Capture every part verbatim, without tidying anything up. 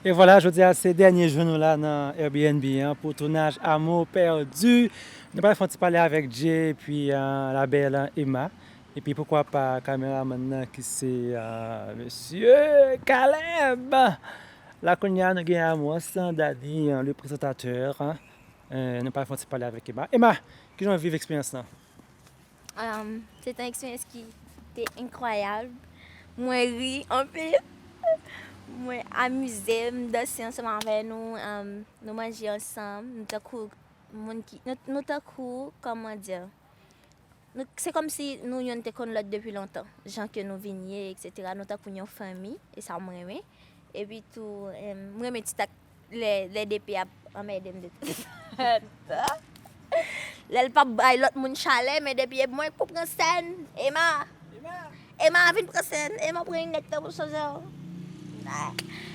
E vwala, jodi a se dènye jou nou la nan Airbnb an pou tounaj Amour Perdu. Nou pral fè yon ti pale avèk Jay epi, euh, la belle Emma. Epi poukwa pa kameramann nan ki se, euh, mesye Caleb. La kounye a nou gen Amour ansanm, Daddy, euh, le présentateur, hein. Euh, nou pral fè yon ti pale avèk Emma. Emma, kijan w viv eksperyans lan? Um, se te yon eksperyans ki te enkwayab. Mwen ri anpil. Mwen amize m, m danse ansanm avè nou. Um, nou manje ansanm. Nou tankou moun ki. Nou, nou tankou, kòman di? Nou, se kòmsi nou youn te konn lòt depi lontan. Jan ke nou vin ye, etsetera. Nou tankou yon fanmi. E sa mwen renmen. Epi tou, em, mwen renmen ti tak lè, lè DP ap anmède m de tan an tan. Lè l p ap bay lòt moun chalè, men depi e mwen k pou pran sèn, Emma. Emma, vin pran sèn. Emma pran yon nèg tan pou soze w.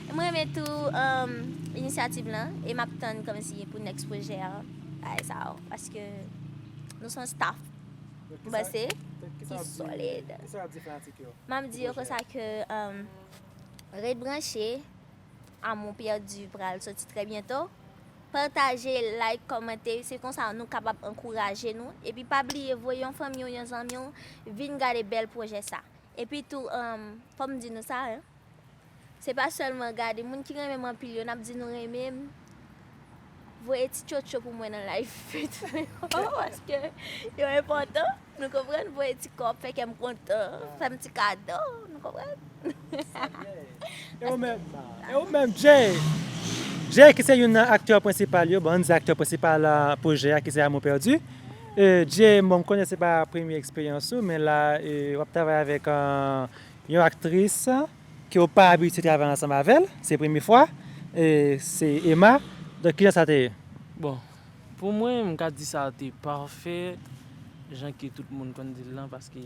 Mwen renmen tou, um, inisyativ lan e m ap tann kòmsi pou next pwojè a. Bagay sa yo, paske nou se yon staff. Ou panse? Ki solid. M ap di yo konsa ke, um, ret branche. Amour Perdu pral soti trè byento. Pataje, like, kòmante, se konsa nou kapab ankouraje nou. Epi pa bliye voye yon fanmi w, yon zanmi w vin gade bèl pwojè sa. Epi tou, um, fò m di nou sa, hein. Se pa sèlman gade, moun ki renmen m anpil yo, n ap di nou renmen m. Voye ti tchotcho pou mwen nan live tou, paske yo enpòtan. Nou konprann? Voye ti kòb, fè kè m kontan, fè m ti kado, nou konprann? E ou menm, e ou menm, Jay? Jay ki se youn nan aktè prensipal yo, bon, ann di aktè prensipal, euh, pwojè a ki se Amour Perdu. E Jay, bon, m konnen se pa premye eksperyans ou, men la, e, w ap travay avèk, euh, yon aktris ke w pa abitye travay ansanm avè l, se premye fwa, e se Emma. Donk, kijan sa te ye? Bon, pou mwen, m ka di sa te pafè, jan ke tout moun konn di l lan, paske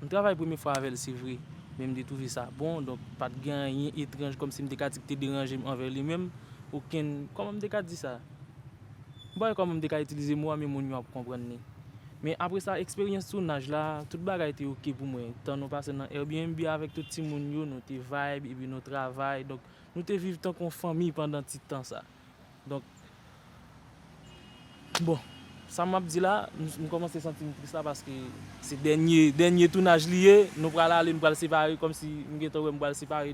m travay premye fwa avè l, se vre, men m te twouve sa bon, donk, pa t gen anyen etranj, kòmsi m te ka di ki te deranje m anvè li menm, okenn, kòman m te ka di sa? M pa wè kòman m te ka itilize mo a, men moun yo ap konprann li. Men apre sa, eksperyans tounaj la, tout bagay te oke pou mwen. Tan nou pase nan Airbnb avèk tout timoun yo, nou te vibe, epi nou travay. Donk, nou te viv tankou yon fanmi pandan ti tan sa. Donk, bon, sa m ap di la, m, m kòmanse santi m tris la, paske se dènye, dènye tounaj li ye, nou pral ale, nou pral separe, kòmsi m gentan wè m pral separe,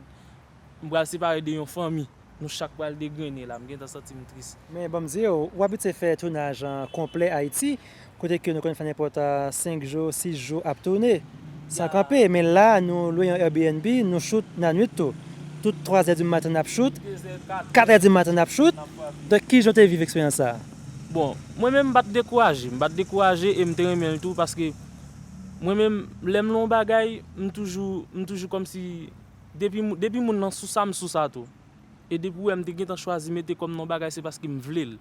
m pral separe de yon fanmi. Nou chak pral degrennen la, m gentan santi m tris. Men ban m di w, ou abitye fè tounaj an konplè Ayiti, kote ke nou konn fè nenpòt, euh, senk jou, sis jou ap tounen, san kanpe. Men la, nou lwe yon Airbnb, nou shoot nan nwit tou. Tout twa zè di maten n ap shoot, kat zè di maten n ap shoot. Donk, kijan w te viv eksperyans sa a? Bon, mwen menm m pa t dekouraje, m pa t dekouraje e m te renmen l tou paske mwen menm, lè m nan yon bagay, m toujou, m toujou kòmsi, depi, depi moun nan sou sa, m sou sa tou. E depi w wè m te gentan chwazi mete kò m nan yon bagay, se paske m vle l.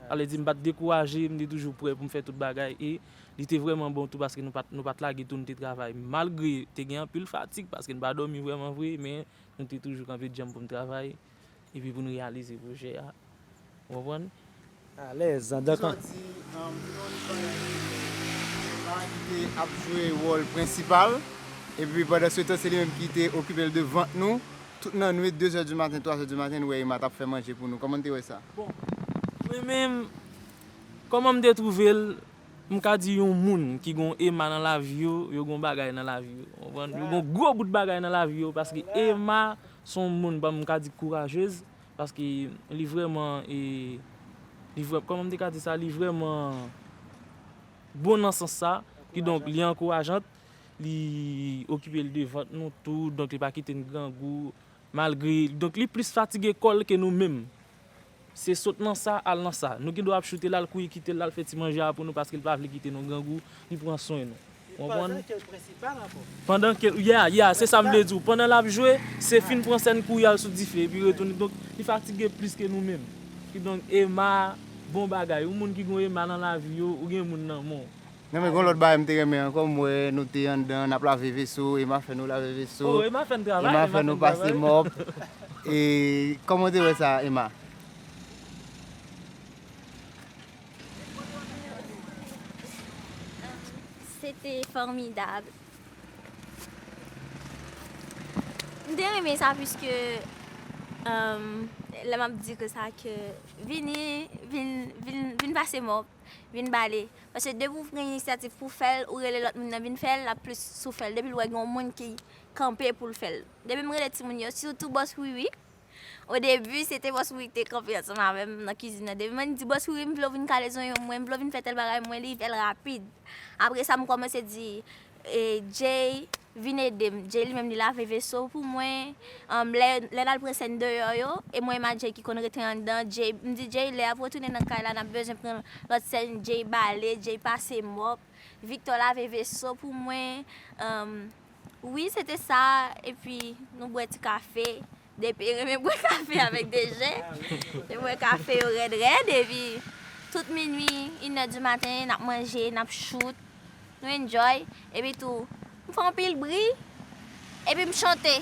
Sa vle di m pa t dekouraje, m te toujou prè pou m fè tout bagay. E li te vrèman bon tou paske nou pa t, nou pa t lage tou, nou te travay. Malgre te gen anpil fatig paske n pa dòmi vrèman vre, men nou te toujou kanpe djanm pou n travay. Epi pou n reyalize pwojè a. Ou konprann? Alèz. Donk, Jodi, um, nou yon Emma ki te ap jwe wòl prensipal. Epi pandan se tan, se li menm ki te okipe l de vant nou. Tout nan nwit, de zè di maten, twa zè di maten, nou wè Emma t ap fè manje pou nou. Kòman n te wè sa? Bon, mwen menm, kòman m te twouve l, m ka di yon moun ki gon Emma nan lavi yo, yo gon bagay nan lavi yo. Ou konprann? Yo gon gwo bout bagay nan lavi yo, paske Emma se yon moun, ban m ka di kourajez, paske li vrèman, e, li vrè, kòman m te ka di sa, li vrèman bon nan sans sa, kidonk li ankourajant, li okipe l de vant nou tou, donk li pa kite n grangou, malgre, donk li plis fatige kò l ke nou menm. Se sot nan sa, al nan sa. Nou gen dwa ap choute l, al kouri kite l, al fè ti manje a pou nou paske l pa vle kite nou grangou, li pran swen nou. Ou konprann? Pandan ke, yeah, yeah, se sa m vle di w. Pandan l ap jwe, se fin pran sèn kouri al sou dife, epi retounen. Donk, li fatige plis ke nou menm. Kidonk, Emma, bon bagay. Yon moun ki gon Emma nan lavi yo, ou gen moun nan men w. Non, men gon lòt bagay m te renmen ankò, m wè nou te anndan, n ap lave veso, Emma fè nou lave veso. Oh, Emma fè n travay, Emma fè nou pase mòp. E kòman w te wè sa, Emma? Se te fòmidab. M te renmen sa, piske Lè m ap di konsa ke vini, vin, vin, vin pase mòp, vin bale. Paske depi w gen inisyativ pou fè l, ou rele lòt moun nan vin fè l, l ap plis sou fè l. Depi l wè gen yon moun ki kanpe pou l fè l. Depi m rele timoun yo, sitou bòs Wiwi. O debi, se te bòs Wiwi ki te kanpe ansanm avè m nan kizin nan. Depi mwen di bòs Wiwi, m vle w vin kale zonyon mwen, m vle w vin fè tèl bagay mwen, li fè l rapid. Apre sa, m kòmanse di, e, Jay, vin ede m. Jay li menm li lave veso pou mwen. Lè, lè n al pran sèn deyò yo, e mwen e Madjay ki konn rete anndan. Jay, m di Jay, lè y ap retounen nan kay la, n ap bezwen pran lòt sèn. Jay bale, Jay pase mòp. Victor lave veso pou mwen. Wi, se te sa. Epi, nou bwè ti kafe. Depi renmen bwè kafe avèk de je. Te bwè kafe yo rèd rèd, epi tout minui, inè di maten, n ap manje, n ap chout, nou enjoy, epi tou, m fè anpil bri, epi m chante.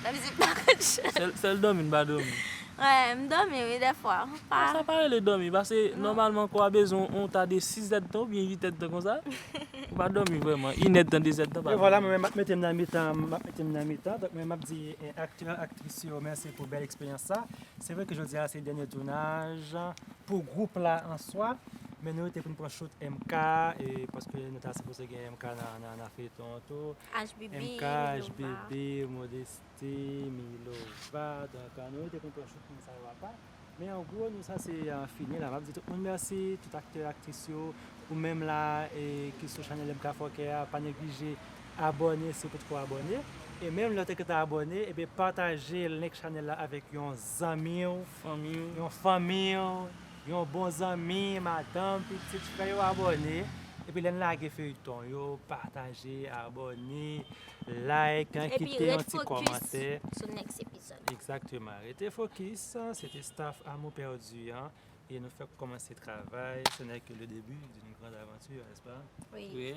Menm si m pa konn chante. Sèl, sèl dòmi, n pa dòmi. Wè, m dòmi, wi, dèfwa. Pa... Sa pa rele dòmi, paske nòmalman, kò a bezwen yon ta de sis èdtan oubyen uit èdtan konsa. Ou pa dòmi vrèman. Inèdtan, dezèdtan, pa... E vwala, mwen menm, m ap mete m nan mitan, m ap mete m nan mitan. Donk, mwen, m ap di, eh, aktè, aktris yo, mèsi pou bèl eksperyans sa. Se vre ke jodi a, se dènye tounaj pou gwoup la an swa, men nou rete pou n pran chout M K, e paske nou ta sipoze gen M K nan, nan, nan feyton an tou. H B B, M K, Milova. H B B, Modesty, Milova, donk, nou rete pou n pran chout moun sa yo apa. Men an gwo, nou sa se, eh, fini la. M ap di tout moun mèsi, tout aktè, aktris yo, ou menm la, e, ki sou chanèl M K Fòkè a, pa neglije abòne si w potko abòne. E menm lè w te gentan abòne, ebyen pataje link chanèl la avèk yon zanmi w, fanmi w, yon fanmi w, yon bon zanmi, madanm, pitit, fè yo abòne. Epi lè n lage feyton yo, pataje, abòne, like, kite yon ti kòmantè. Epi ret fokis sou next episode. Egzakteman. Rete fokis, se te staff Amour Perdu an. E nou fèk kòmanse travay, ce n'est que le début d'une grande aventure, n'est-ce pas? Wi. Wi.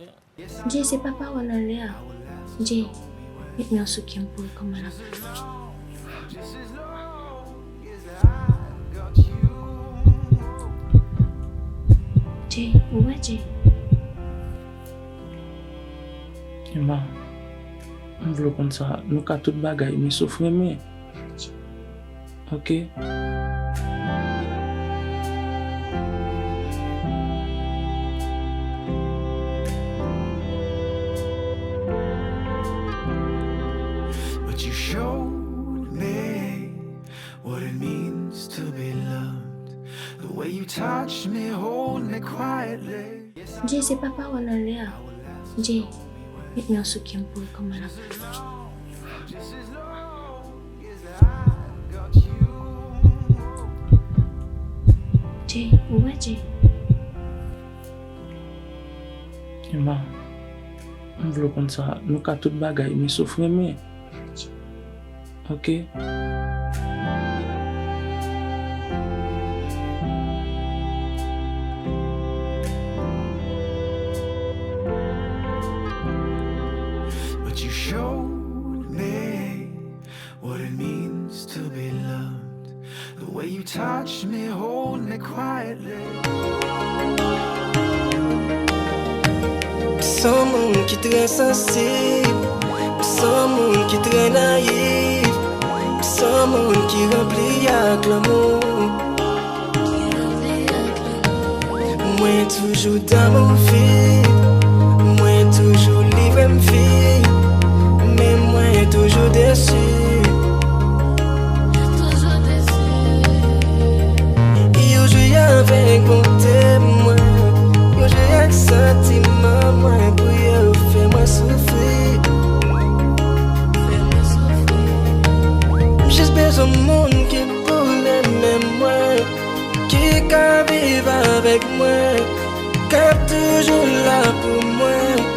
Jay, se pa pawòl anlè a. Jay, met men w sou kè m pou wè kòman l ap fè. Jay, ou wè Jay? Emma, m vle w konn sa, nou ka tout bagay, men sof renmen. Ok. But you showed me what it means to be loved. The way you touch me, hold me quietly. Jay, se pa pawòl anlè a. Jay, met men w sou kè m pou wè kòman l ap fè. Jay, ou wè Jay? Emma, m vle w konn sa, nou ka tout bagay, men sof renmen. Ok. But you showed me what it means to be loved. The way you touch me, hold me quietly. M se yon moun ki trè sansib, m se yon moun ki trè nayif, m se yon moun ki ranpli ak lanmou. Mwen toujou damou fi, mwen toujou livre m fi, men mwen toujou desi. Yo jwe avèk bonte mwen, yo jwe ak santiman mwen pou yo fè mwen soufri. M jis bezwen moun ki pou renmen mwen, ki ka viv avèk mwen, k ap toujou la pou mwen.